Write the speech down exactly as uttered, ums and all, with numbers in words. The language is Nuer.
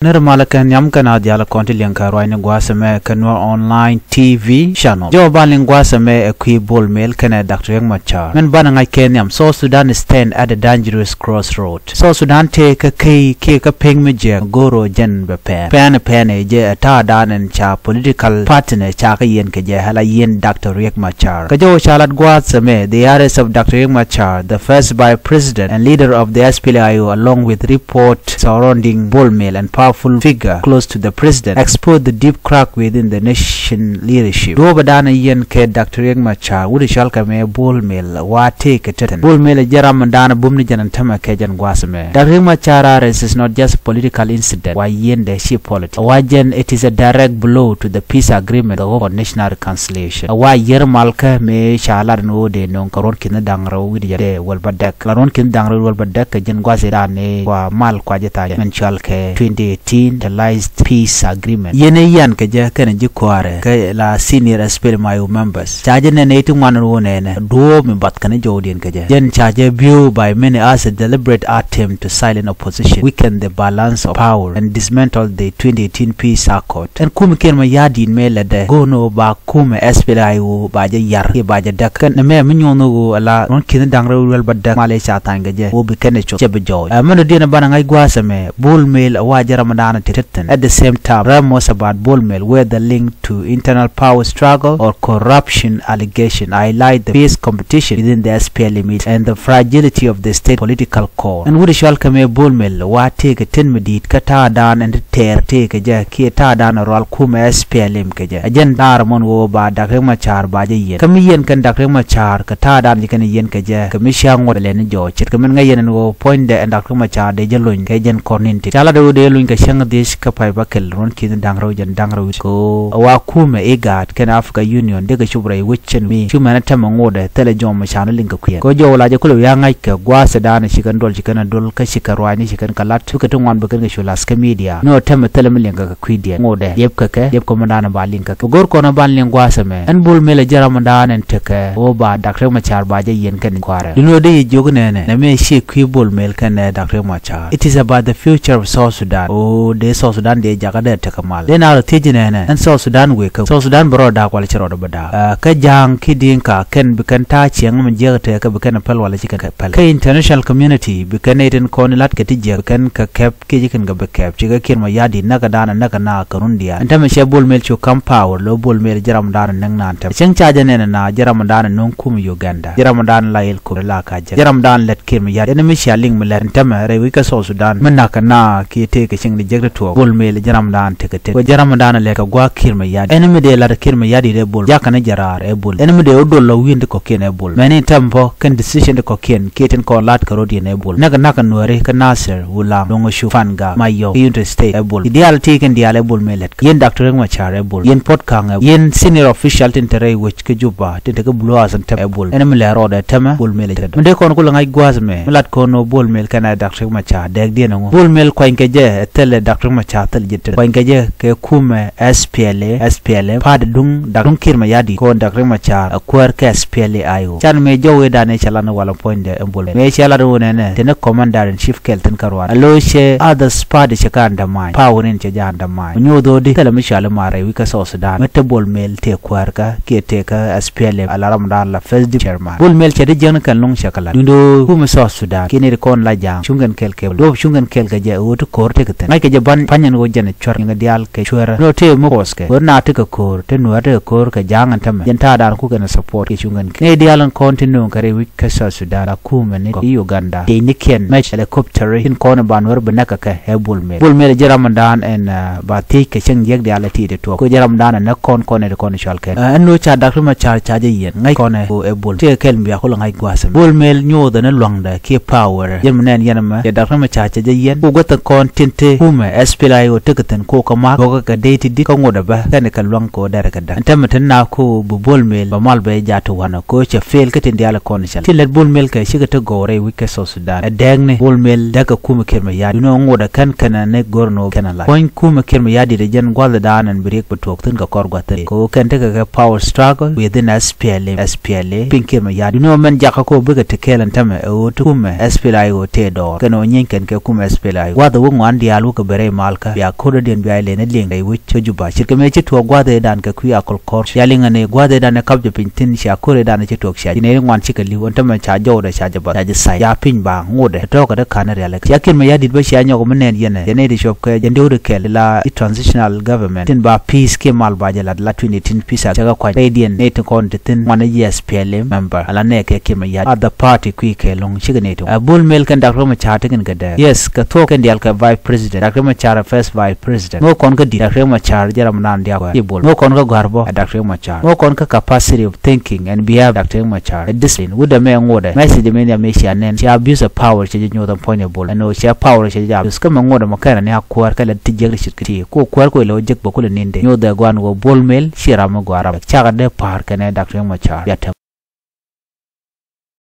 Ni ri malä kɛ nhiam kɛnɛ a diaal kɔn ti liɛŋ kɛ ruacni gua̱a̱th ɛmɛ kɛ Nuer Online T V channel. Jɔw ba liŋ gua̱a̱th ɛmɛ ɛ kui̱ Bol Mel kɛnɛ Doctor Riek Machar. Min banɛ ŋa̱c kɛ nhiam, South Sudan stand at a dangerous crossroad. South Sudan tëë kä key kiɛ kä pek mi jiɛk go̱o̱r ɣöö jɛn bɛ pɛn. Pɛn pɛn ɛ jɛ ɛ ta̱a̱dan ɛn ca political party nɛ ca kä yɛn kɛ jɛ ɛ la yɛn Doctor Riek Machar. Kä jɔw ca lat gua̱a̱th ɛmɛ, the arrest of Doctor Riek Machar, the first vice president and leader of the S P L A I O, along with report surrounding Bol Mel and powerful figure close to the president, exposed the deep crack within the nation leadership. Duɔ̱ɔ̱p ɛ da̱a̱n ɛ yɛn kɛ Doctor Riek Machar, wut ɛ cɔal kɛ mɛ Bol Mel, wa tëë kɛ tetɛn. Bol Mel ɛ jɛ ram ɛ da̱a̱n ɛ bum ni jɛn ɛn tämɛ kɛ jɛn gua̱a̱th ɛmɛ. Doctor Riek Machar arrest is not just a political incident, wa yɛn dɛ ci politics. Wa jɛn, it is a direct blow to the peace agreement, the hope for national reconciliation. Ɛ wa yɛr mal kä mëë ca lat ni ɣöö dee nöŋ kɛ ruɔ̱n ki̱n da̱ŋ rɛw wi̱cdɛ jɛ dee wäl bädäk. La ruɔ̱n ki̱n da̱ŋ rɛw wäl bädäk kɛ jɛn gua̱a̱th ɛ da̱a̱n ni wa mal kuacä tha̱a̱ŋ jɛ. Min cɔal kɛ twenty eighteen Realized Peace Agreement. Yɛn ɛ yan kɛ jɛ kɛnɛ ji̱ kua̱rɛ kɛ la senior S P L M I O members. Ca jɛ nɛn ɛ ti ŋuan ni ɣöö nɛnɛ duɔ̱ɔ̱p mi bath kɛnɛ jɔwdiɛn kɛ jɛ. Jɛn ca jɛ view by many as a deliberate attempt to silence opposition, weaken the balance of power and dismantle the twenty eighteen peace accord. Ɛn kum kiɛn mɛ ya̱di̱n mëë lɛ dɛ go̱o̱r ni ɣöö ba kumɛ S P L A I O ba jɛ yar kiɛ ba jɛ däk. Kɛn mɛ mi nyuɔ̱n ɣöö ala ruɔ̱n ki̱n da̱ŋ rɛw wäl bädäk malɛ ca tha̱a̱ŋ kɛ jɛ ɣöö bi kɛn ɛ cop cɛ bi jɔɔc. Ɛ mɛn ɔ diɛn ɛ banɛ ŋa̱c gua̱a̱th ɛmɛ, Bol Mel ɛ wa jɛ ram ɛ da̱a̱n ɛ tetɛn. At the same time, rumors about Bol Mel, whether linked to internal power struggle or corruption allegation, highlight the fierce competition within the S P L M and the fragility of the state political core. Ɛn wut ɛ cɔal kɛ mɛ Bol Mel wa tëëkɛ tën mi di̱i̱t kä ta̱a̱dan ɛn ti tɛɛr tëëkɛ jɛ kiɛ ta̱a̱dan ɛ rual kumɛ S P L M kɛ jɛ. Ɛ jɛn da̱a̱r mɔn ɣöö ba Doctor Riek Machar ba jɛ yɛn. Kä mi yɛn kɛn Doctor Riek Machar kɛ ta̱a̱dan ji̱ kɛn yɛn kɛ jɛ kɛ mi cia ŋuɔt lɛn ni jɔɔc ce̱tkɛ min ŋäc yɛn ɛn ɣöö puɔ̱nydɛ ɛn Doctor Riek Machar dee jɛ lony kɛ jɛn kɔr ni̱n ti. Ca lat ɣöö dee lony kɛ cäŋ dhiec kä pay bäkɛl ruɔ̱n ki̱n da̱ŋ rɛw jɛn da̱ŋ rɛw wi̱c kɛ ɣöö ɛ wa kumɛ IGAD kɛn Africa Union dee kɛ cop rɛy wec cɛn mi cu mɛn ɛ tɛmɛ ŋotdɛ thilɛ jɔm mi ca ni liŋ kɛ kuɛn. Kɛ ɣöö jɔw la jɛ kulɛ wi̱i̱ ŋa̱c kɛ gua̱a̱th ɛ da̱a̱n ci kɛn duɔl ci kɛn a duɔl kä ci kɛ ruaacni ci kɛn kɛ lat. Bikɛ ti ŋuan bi kɛn kɛ cu lath kä media. Ni ɣöö tɛmɛ thilɛ mi liŋ kɛ kɛ kui̱diɛn ŋotdɛ. Liɛp kɛ kɛ, liɛp kɛ mi da̱a̱n ba liŋ kɛ kɛ. Bi go̱r kɔn ban liŋ gua̱a̱th ɛmɛ. Ɛn Bol Mel ɛ jɛ ram mi da̱a̱n ɛn tekɛ ɣöö ba Doctor Riek Machar ba jɛ yɛn kɛn kua̱rɛ. Duundɛ ɣöö dee yɛ jiök nɛnɛ nɛ mëë ci kui̱ Bol Mel kɛnɛ Doctor Riek Machar. It is about the future of South Sudan. Ɣöö dee South Sudan dee jakä dee tekɛ mal. Dee na rɔ thiec nɛnɛ ɛn South Sudan wëë kä South Sudan bi rɔ da̱a̱k walɛ ci rɔ dee bi da̱a̱k. Ɛ, kä Ja̱a̱ŋ ki Di̱i̱ŋka kɛn bi kɛn ta̱a̱ ciɛŋ mi jiäk tɛɛkä bi kɛn päl walɛ ci kɛn kɛ päl. Kä international community bi kɛn nɛy tin kɔn i̱ la̱t kɛ ti jiäk bi kɛn kɛ kɛp kiɛ ci kɛn kɛ bi kɛp. Cikɛ Kiir Mayardit näk kɛ da̱a̱n näk kɛ naath kɛ run diaal. Ɛn tämɛ cɛ Bol Mel cu ka̱m power, lo̱ Bol Mel jɛ ram da̱a̱n näk naath tämɛ. Cäŋ ca jɛ nɛn na jɛ ram da̱a̱n no̱o̱ŋ kum Uganda. Jɛ ram da̱a̱n la yɛl kum la ka jɛ. Jɛ ram da̱a̱n lät Kiir Mayardit. Ɛn mi cia liŋ mi lät ɛn tämɛ rɛy wec kä South Sudan mi näk kɛ naath kiɛ tëëkɛ cieŋ di jek ti tuɔɔk. Bol Mel jɛ ram da̱a̱n tekɛ tek. Kɛ jɛ ram da̱a̱n lät kɛ gua̱a̱th Kiir Mayardit. Ɛn mi dee lat Kiir Mayardit ɛ Bol. Jakä ni jɛ raar ɛ Bol. Ɛn mi dee wä dol lɔ wi̱i̱n ti kɔ̱kiɛn ɛ Bol. Mɛn in tɛm bä kɛn decision ti kɔ̱kiɛn kiɛ tin kɔn la̱t kɛ rɔ̱diɛn ɛ Bol. Näk näk Nuääri kä Nasir, Wulaŋ, Doŋ Ocu, Fangak, Mayɔm, Unity State ɛ Bol. I̱ diaal ti kɛn diaal ɛ Bol Mel lät. Yɛn Doctor Riek Machar ɛ Bol. Yɛn Puɔt Kaŋ ɛ. Yɛn senior official tin te rɛy wec kä Juba tin te kä Blue House ɛn tɛm ɛ Bol. Ɛn mi lɛ rɔɔdɛ tɛmɛ Bol Mel ɛ jɛ. Mi dee kɔn kulɛ ŋa̱c gua̱a̱th mɛ mi lat kɔn ɣöö Bol Mel kɛnɛ Doctor Riek Machar dɛɛkdiɛn ɛŋu. Bol Mel kuany kɛ jɛ ɛ thilɛ Doctor Riek Machar thil jɛ. Kuany kɛ jɛ kɛ kumɛ S P L A, S P L M, pa̱a̱t duŋ Doctor duŋ Kiir Mayardit kɔn Doctor Riek Machar ɛ kuäär kɛ S P L A I O. Can mëë jɔw i̱ da̱a̱n i̱ cɛ lan i̱ walɛ puɔ̱nydɛ ɛn Bol. Mëë cɛ lat wun ɛnɛ tini commander in chief kɛl thi̱n kä ruaar. Alo cɛ others party cɛ kä undermine. Power in cɛ jɛ undermine. Ku nyoth ɣöö di thilɛ mi cɔal i̱ ma̱a̱r rɛy wi̱c kä South Sudan. Mi te Bol Mel tëë kuäärkä kiɛ tëë kä S P L M ala ram da̱a̱n la first deputy chairman. Bol Mel cɛ ti jiäkni kɛn lo̱ŋ cɛ kɛ lat. Duundɛ ɣöö kumɛ South Sudan kiɛ nɛy ti kɔn la Ja̱a̱ŋ cuŋ kɛn kɛɛl kɛ duɔ̱ɔ̱p cuŋ kɛn kɛɛl kɛ jɛ ɣöö ti ko̱r tekɛ thi̱n. Ŋa̱ckɛ jɛ ban pa̱nyɛn ɣöö jɛn ɛ cuɛr nyiŋ diaal kɛ cuɛrä. Ni ɣöö tëë mi kuɔth kɛ ɣöö na tekɛ ko̱r te Nuäär tekɛ ko̱r kɛ Ja̱a̱ŋ ɛn tämɛ. Jɛn ta̱a̱dan kukɛn ɛ support kiɛ cuŋ kɛn kɛ. Nɛy diaal ɛn kɔn ti nööŋ kɛ rɛy wi̱c kä South Sudan la kumɛ ni kɔn Uganda. Tëë ni kiɛn mɛc helicopter tin kɔn ɛ ba Nuäär bi näk kɛ kɛ ɛ Bol Mel. Bol Mel jɛ ram ɛn da̱a̱n ɛn, ah, ba thiec kɛ cäŋ jiäk diaal ɛ ti ti tuɔɔk. Kɛ jɛ ram da̱a̱n ɛ näk kɔn kɔn ɛ ti kɔn ɛ cɔal kɛn. Ah, ɛn ɣöö ca Doctor Machar ca jɛ yɛn. Ŋäc kɔn ɛ ɣöö ɛ Bol. Tëë kɛl mi bia kulɛ ŋa̱c gua̱a̱th ɛmɛ. Bol Mel nyothɛ ni lua̱ŋdɛ kiɛ power. Jɛn mi nɛn yɛn ɛmɛ. Cɛ Doctor Machar cɛ jɛ yɛn. Ku guäth kɔn tin te kumɛ S P L A I O tekɛ thi̱n kukɛ ma̱a̱k. Bokɛ kɛ dee ti di̱t kä ŋot ɛ bä. Kɛn kɛ lua̱ŋ kɛ ɣöö derɛ kɛ da̱k. Ɛn tämɛ te na ku bi Bol Mel bɛ mal bɛ jaa ti wanɛ kɛ ɣöö cɛ fail kä tin diaal kɔn cɛ. Ti lät Bol Mel kɛ cikɛ te gɔw rɛy wi̱c kä South Sudan. Ɛ dɛɛkni Bol Mel däkɛ kumɛ Kiir Mayardit. Duundɛ ŋot ɛ kɛn kɛn ɛ ni go̱r ni ɣöö kɛn ɛ la̱t. Puɔ̱ny kumɛ Kiir Mayardit ɛ jɛn gua̱thdan ɛn bi Riek bi tuɔɔk thi̱n kɛ kɔr gua̱th thi̱n. Kɛ ɣöö kɛn tekɛ kɛ power struggle within S P L M, S P L A, piny Kiir Mayardit. Duundɛ ɣöö mɛn jakä kɛ ɣöö bikɛ te kɛɛl ɛn tämɛ ɛ ɣöö ti kumɛ S P L A I O tëë dɔɔr. Kɛn ɣöö nyieeny kɛn kɛ kumɛ S P L A I O. Gua̱th ɛ wä ŋuan diaal Kɛ ben rɛy malkä bia ko̱r dɔ̱diɛn bia ilɛ ni liŋ rɛy wec kä Juba. Ce̱tkɛ mëë ci tuɔɔk gua̱a̱th ëëdan kɛ kui̱ Akol Ko̱r, cia liŋ ɛ ni gua̱a̱th ëëdan ɛ kap jɛ piny thi̱n, cia ko̱r ëëdan ɛ ci tuɔɔk cia ji̱ nɛy ri ŋuan cikɛ li̱w. Ɛn tämɛ ca jɔwdɛ ca jɛ bath, ca jɛ say, ca piny ba ŋotdɛ tɔ̱ kɛ dee ka̱n rialikä. Cia Kiir Mayardit bä cia nyɔk mi nɛn yɛn ɛ jɛ nɛy ti cuɔp kɛ jɛ ndiwdɛ kɛl la i̱ transitional government tin ba peace kiɛ mal ba jɛ lat la twenty eighteen peace act cɛ kɛ kuac rɛydiɛn nɛy ti kɔn ti thi̱n ŋuan i̱ S P L M member ala nɛɛkɛ Kiir Mayardit. At the party kui̱ kɛ lo̱ŋ cikɛ nɛy ti ɛ Bol Mel kɛn Doctor Riek Machar ti kɛn kɛ dɛɛk. Yes, kɛ thuɔ̱k kɛn diaal kɛ vice president, Doctor Riek Machar ɛ first vice president. Ŋo̱o̱k kɔn kä di̱t, Doctor Riek Machar jɛ ram naan diaal kɛ Bol. Ŋo̱o̱k kɔn kä gɔ̱a̱r bä, Doctor Riek Machar. Ŋo̱o̱k kɔn kä capacity of thinking and behave, Doctor Riek Machar. Ɛ discipline wut ɛmɛ ŋotdɛ message mɛ ni amɛ cia nɛn, cia abuse of power cɛ jɛ nyoth ɛn puɔ̱ny ɛ Bol. Ɛn ɣöö cia power cɛ jɛ abuse kä mɛ ŋotdɛ mɔ kɛn ni a kuäär kɛ lɛ ti jiäk ti ce̱tkɛ ti. Ku kuäär ku ilɛ wä jek bä kulɛ ni̱n dee. Nyoth ɛ gua̱n ɣöö Bol Mel ci ram mi gɔaa ram. Cakɛ dee pa̱a̱r kɛnɛ Doctor Riek Machar. Bia tɛm.